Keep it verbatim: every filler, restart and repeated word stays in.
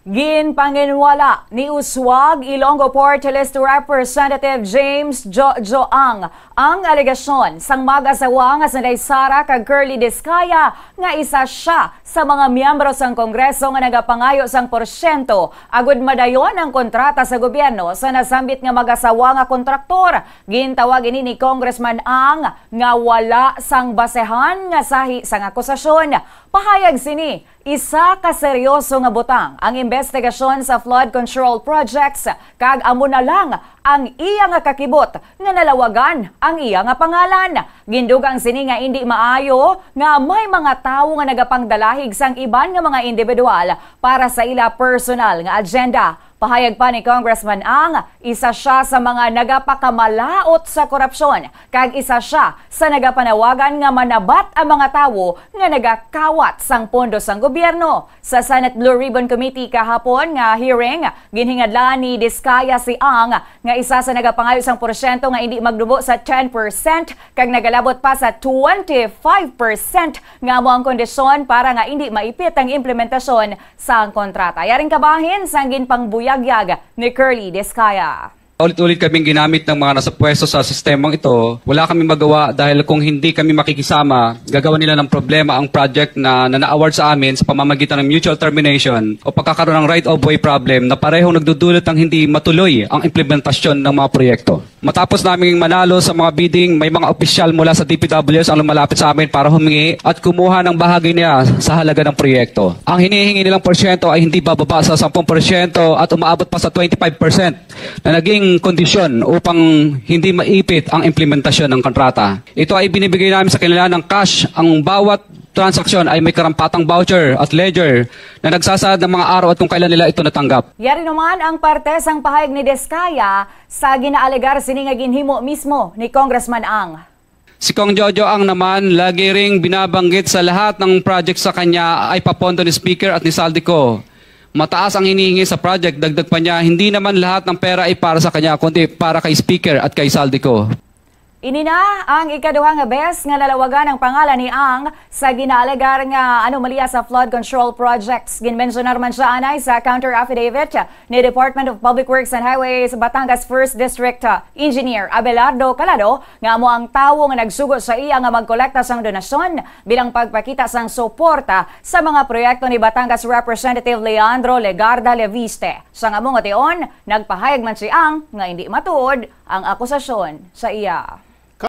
Ginpanginwala ni Uswag Ilonggo Party List Representative James Jojo Ang ang alegasyon sang mag-asawa nga sanday Sara kag Curly Discaya nga isa sia sa mga miyembro sang Kongreso nga nagapangayo sang porsyento agud madayon ang kontrata sa gobyerno sa nasambit nga mag-asawa nga kontraktor. Gintawag ini ni Congressman Ang nga wala sang basehan nga sahi sang akusasyon. Pahayag sini, isa ka seryoso nga butang ang imbestigasyon sa flood control projects, kag amo na lang ang iya nga kakibot nga nalawagan ang iya nga pangalan. Gindugang sini nga indi maayo nga may mga tawo nga nagapangdalahig sang iban nga mga individual para sa ila personal nga agenda. Pahayag pa ni Congressman Ang, isa sia sa mga nagapakamalaut sa korupsyon, kag isa sia sa nagapanawagan nga manabat ang mga tawo nga nagakawat sang pondo sang gobyerno. Sa Senate Blue Ribbon Committee kahapon nga hearing, ginhingadlaan ni Discaya si Ang nga isa sa nagapangayo sang porsyento nga indi magnubo sa ten percent kag nagalabot pa sa twenty-five percent nga amo ang kondisyon para nga indi maipit ang implementasyon sang kontrata. Yaring kabahin sang ginpangbuyagyag ni Curly Discaya. Ulit-ulit kaming ginamit ng mga nasa pwesto sa sistemang ito. Wala kami magawa dahil kung hindi kami makikisama, gagawa nila ng problema ang project na nana-award sa amin sa pamamagitan ng mutual termination o pagkakaroon ng right of way problem na parehong nagdudulot ng hindi matuloy ang implementasyon ng mga proyekto. Matapos naming manalo sa mga bidding, may mga opisyal mula sa D P W S ang lumalapit sa amin para humingi at kumuha ng bahagi niya sa halaga ng proyekto. Ang hinihingi nilang porsyento ay hindi bababa sa sampung porsyento at umaabot pa sa twenty-five percent na naging kondisyon upang hindi maipit ang implementasyon ng kontrata. Ito ay binibigay namin sa kanila ng cash. Ang bawat transaksyon ay may karampatang voucher at ledger na nagsasaad ng mga araw at kung kailan nila ito natanggap. Yari naman ang parte sang pahayag ni Discaya sa ginaalegar sini nga ginhimo mismo ni Congressman Ang. Si Cong Jojo Ang naman, lagi ring binabanggit sa lahat ng project sa kanya ay papondo ni Speaker at ni Zaldy Co. Mataas ang hinihingi sa project, dagdag pa niya, hindi naman lahat ng pera ay para sa kanya, kundi para kay Speaker at kay Zaldy Co. Ini na ang ikaduha nga bes nga nalawagan ang pangalan ni Ang sa ginaalegar nga anomalya sa flood control projects. Ginmensionar man siya anay sa counter affidavit ni Department of Public Works and Highways Batangas First District, uh, Engineer Abelardo Calado, nga amo ang tawo nga nagsugo sa iya nga magkolekta sang donasyon bilang pagpakita sang suporta sa mga proyekto ni Batangas Representative Leandro Legarda Leviste. Sang amo nga tion, nagpahayag man si Ang nga indi matuod ang akusasyon sa iya.